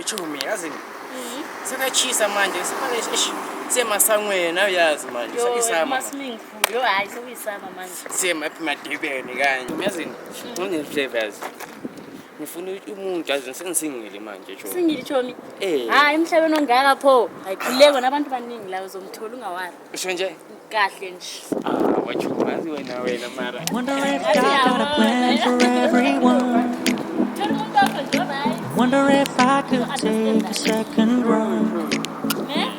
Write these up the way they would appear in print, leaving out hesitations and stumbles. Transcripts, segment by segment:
Chomi, yazi sekuyachisa manje, semanje eish, semasangweni nawe uyazi manje, Yo, sekuyisama. ma-swimming pool. Yo, hayi sekuyisama manje. Sema emadibeni kanje. Yazi ngine-flavors. Ngifuna umuntu yazi sengisingile manje Chomi. Singile chomi. Eh. Hayi emhlabeni ongaka pho. Hayi khululeka nabantu baningi la uzomthola ungawari. Usho nje? Kahle nje. Ah, wachomi, yazi wena wena mara. Wonder if God got a plan for everyone. Thola umuntu wakho nje right. Wonder if I could take a second run. Ne?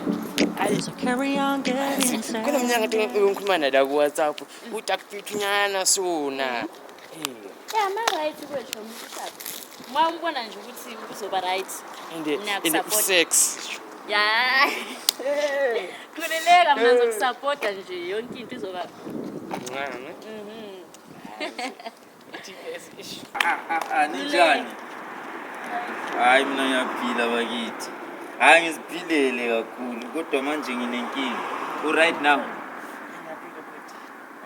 As I carry on getting sad. Kunomnyaka nto ngikhuluma naye la ku-WhatsApp. Uthi akuthunyana sona. Eh. Yeah, ma right kwe chomi. Uma umbona nje ukuthi uzoba right. And and Ngiyakusupport. sex. Ya. Khululeka mina ngizokusupporta nje yonke into izoba. Ncane. Mhm. Ninjani? Hayi mina ngiyaphila bakithi. Hayi ngiziphilele kakhulu kodwa manje nginenkinga. U right now?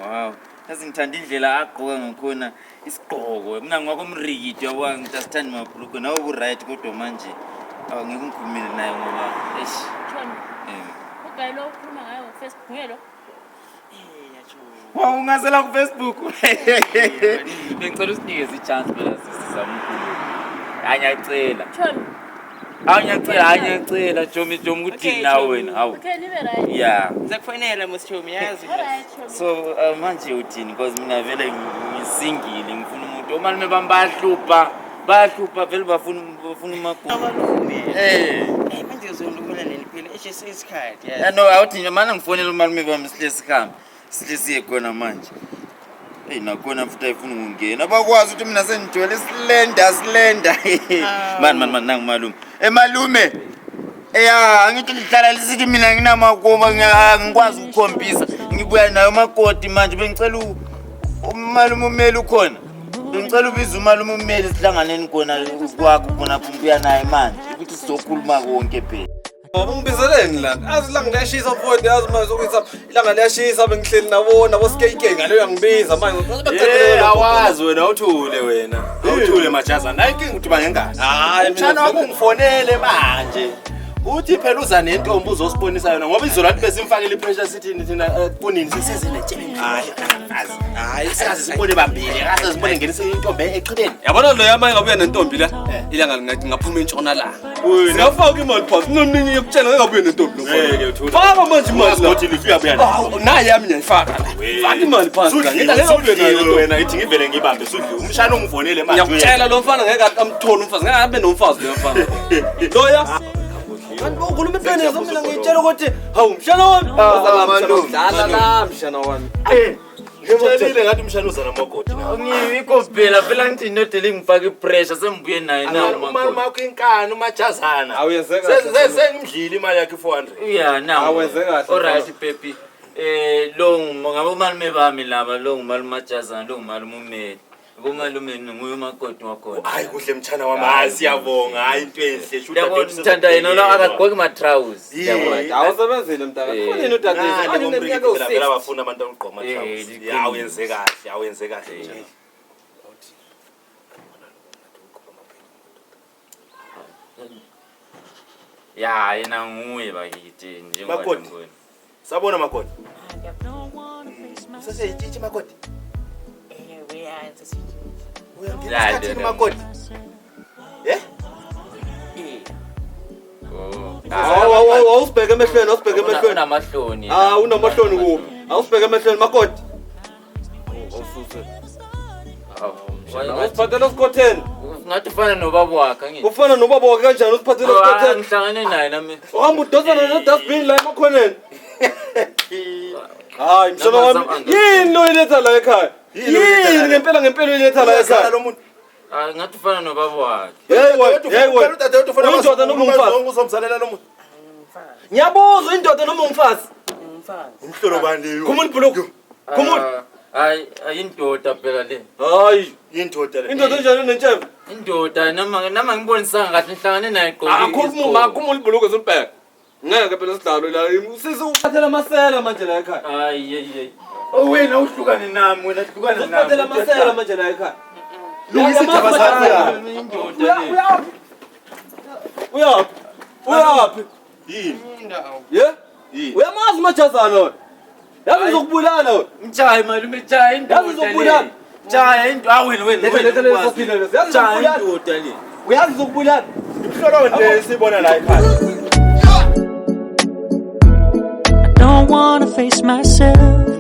Wow. Yazi ngithanda indlela agqoka ngakhona isigqoko. Mina ngwakomrikiti yabo ngithi asithandi mabhulugwe nawe u right kodwa manje angeke ngikhulumele naye ngoba eish. Chomi, Eh. ugayi lo ukhuluma ngayo ngo-Facebook nguye lo? Wow, ungazela ku Facebook. Bengicela usinikeze i-chance phela sisizama ukukhuluma. Hayi ngiyacela. Chomi. Hayi ngiyacela, hayi ngiyacela Jomi Jomi Okay, kuthini nawe Jomi. wena? Hawu. Okay, nibe right. Yeah. Ngizakufonela mos Chomi yazi. Alright, Chomi. So manje uthini because mina vele ngisingile ngifuna umuntu. Omalume bami bayahlupha. Bayahlupha vele bafuna umakoti. Malume. Eh. Eh manje ngizolumela nini phela eshe seyisikhathi Yeah, yazi. no awuthi nje mana ngifonela umalume bami sihle sikhambe. Sihle siye khona manje. Eyi nakhona futhi ayifuni ukungena. Abakwazi ukuthi mina sengijwayele slender slender. Man man man nangu malume. Eh malume. Ya angithi lihlala lisithi mina nginamakoma ngikwazi ukukhombisa. Ngibuya nayo umakoti manje bengicela umalume umeli ukhona. Bengicela ubize umalume umeli sihlanganeni khona kwakho khona ngibuya naye manje ukuthi sizokhuluma konke phela. Ungibizeleni la? Azi ilanga liyashisa mfowethu, yazi manje sokuyisa ilanga liyashisa bengihleli nabo nabo skk ngale uyangibiza manje. Eh, awazi wena awuthule wena. Awuthule majazana. Hayi inkinga ukuthi bangengane. Hayi, mina Mshana wakho ungifonele manje. Uthi phela uza nentombi uzosibonisa yona ngoba izolo athi besimfakele ipressure sithini thina kunini sisizile tshele. Hayi, azi. Hayi, sikaze sibone bambili. Kaze sibone ngenisa intombi exhibeni. Yabona lo yama engabuya nentombi la. Ilanga lingathi ngaphuma entshonalanga. Wena. Singafaka imali phansi. Nominye yokutshela ngeke abuye nentombi lo. Ngeke uthule. Faka manje imali la. Ungazigothi uyabuya nayo. Awu, nayi yami ngiyayifaka la. Faka imali phansi la. Ngeke ngeke abuye nayo Sudliwe lentombi. wena ithi ngivele ngibambe sudliwe. Umshana ungifonele manje. Ngiyakutshela lo mfana ngeke amthole umfazi, ngeke abe nomfazi lo mfana. Loya Kanti ukhuluma iqiniso mina ngiyitshela ukuthi hawu mshana wami. malume, Dlala la mshana wami. Ngitshelile ngathi umshana uza namakoti nawe. Ngiyikho phela phela ngithi indoda elingifaka ipressure sengibuye naye nawo Umalume umakoti. wakho inkani umajazana. Awenze kahle. Sengimdlile imali yakhe 400. Yeah, now. Awenze kahle, Alright baby. Eh lo ngabe umalume bami laba lo ngumalume Majazana lo ngumalume umeli. Umalume nguye umakoti wakhona. Hayi kuhle mtshana wami, hayi siyabonga, hayi into enhle. Shuthi Yabo ngithanda yena lo akagqoki ma-trousers. Yabo. Awusebenzile mntaka. Eh. Khona udadewethu Ngale aneminyaka komrikiti phela vele ewu-60. abafuna abantu abagqoka Eh, ama-trousers. liqiniso. Ya awenze kahle, awenze kahle mtshana. Ya yena nguye bakithi njengoba Makoti. nimbona. Sabona makoti. Don't wanna face my Seseyitshitshi makoti. Eh uyazi sithi. Uyangena Ya, esikhathini le- makoti. Eh? Eh. Oh. Awu awu awu, awusibheke emehlweni, awusibheke emehlweni. Unamahloni. Ah, unamahloni kuphi? Awusibheke emehlweni makoti. Awususe. Awusiphathele esikhotheni. Ngathi ufana nobaba wakhe angithi. Ufana nobaba wakhe kanjani usiphathele esikhotheni? Ngihlangane naye nami. Uhamba udosana ne-dustbin la emakhoneni. Hayi mshana wami, yini lo oyiletha la ekhaya? Yini oyiletha la Yini ngempela ngempela oyiletha la Uyazala ekhaya? lo muntu. Ah, ngathi ufana nobaba wakhe. Hey wena, hey wena. Udadewethu ufuna Uyindoda noma umfazi? Uzomzalela lo muntu. Ngiyabuza indoda noma umfazi? Umfazi. Umhlolo bani leyo? Khumula ibhulukwe. Khumula. Ah, Hayi, ayindoda phela le. Hayi, Indoda le. indoda enjani enentshebe? Indoda noma ngibonisanga kahle ngihlangane naye egqoke Akhuluma isigqoko. makhumula ibhulukwe zimbheke. Ngeke phela sidlalo la. Sisi uphathela amasela manje la ekhaya. Hayi, hey, hey. Oh wena uhlukane nami, wena hlukane nami. Uphathela amasela manje la ekhaya. Lungisa indaba zakho. Indoda le. Uyaphi? Uyaphi? Yini? Ye? Yini? Uyamazi umajazana wena? Yazi ngizokubulala wena. Mtshaye malume tshaya indoda. Yazi ngizokubulala. Tshaya into. Ah wena wena. Letha letha leso phila leso. Yazi Tshaya ngizokubulala. indoda le. Uyazi ngizokubulala. Imhlolo nje esiyibona la ekhaya. I don't wanna face myself.